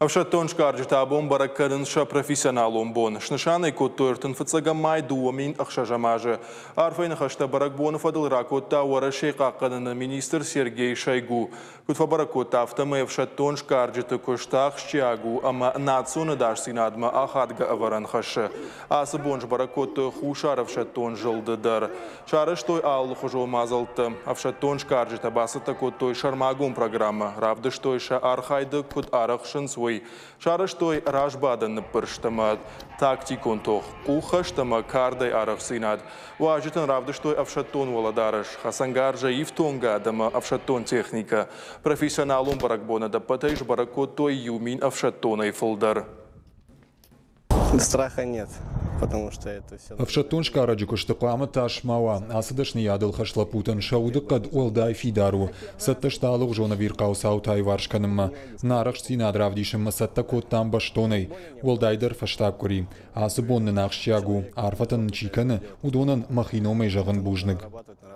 Ӕфсӕддон сгарджытӕ абон бӕрӕг кӕнынц сӕ профессионалон бон. Снысан ӕй кодтой 35 май 2006 азы. Арфӕйы ныхӕстӕ бӕрӕгбоны фӕдыл ракодта Уӕрӕсейы хъахъхъӕныны министр Сергей Шойгу. Куыд фӕбӕрӕг кодта, афтӕмӕй ӕфсӕддон сгарджыты куыст ахсджиаг у ӕмӕ национ ӕдасдзинадмӕ ахадгӕ ӕвӕрӕн хӕссы. Ацы бон сбӕрӕг кодтой Хуссар ӕфсӕддон зылды дӕр. Сарӕзтой алыхуызон мадзӕлттӕ. Ӕфсӕддон сгарджытӕ бацӕттӕ кодтой сӕрмагонд программӕ, равдыстой сӕ архайды куыд арӕхсынц, уый. Сарӕзтой разбадӕн ныббырст ӕмӕ тактикон тох, къуххӕст ӕмӕ кардӕй арӕхстдзинад. Уазджытӕн равдыстой ӕфсӕддон уӕлӕдарӕс, хӕцӕнгарзӕй ифтонгад ӕмӕ ӕфсӕддон техникӕ. Профессионалон бӕрӕгбон ӕдӕппӕтӕй сбӕрӕг кодтой 1000 ӕфсӕддонӕй фылдӕр. Страха нет, потому что это все. Ӕфсӕддон сгарӕджы куысты хъуамӕ тас ма уа. Ацы дӕсныйадыл хӕст лӕппутӕн сӕ удыхъӕд уӕлдай фидар у. Цӕттӕ сты алыгъуызон ӕвирхъау цаутӕ аиуварс кӕнынмӕ. Нӕ арӕхстдзинад равдисынмӕ цӕттӕ кодтам бӕстонӕй, уӕлдайдӕр фӕстаг къуыри. Ацы бон нын ахсджиаг у, арфӕтӕ нын чи кӕны, уыдонӕн мӕхи номӕй зӕгъын бузныг.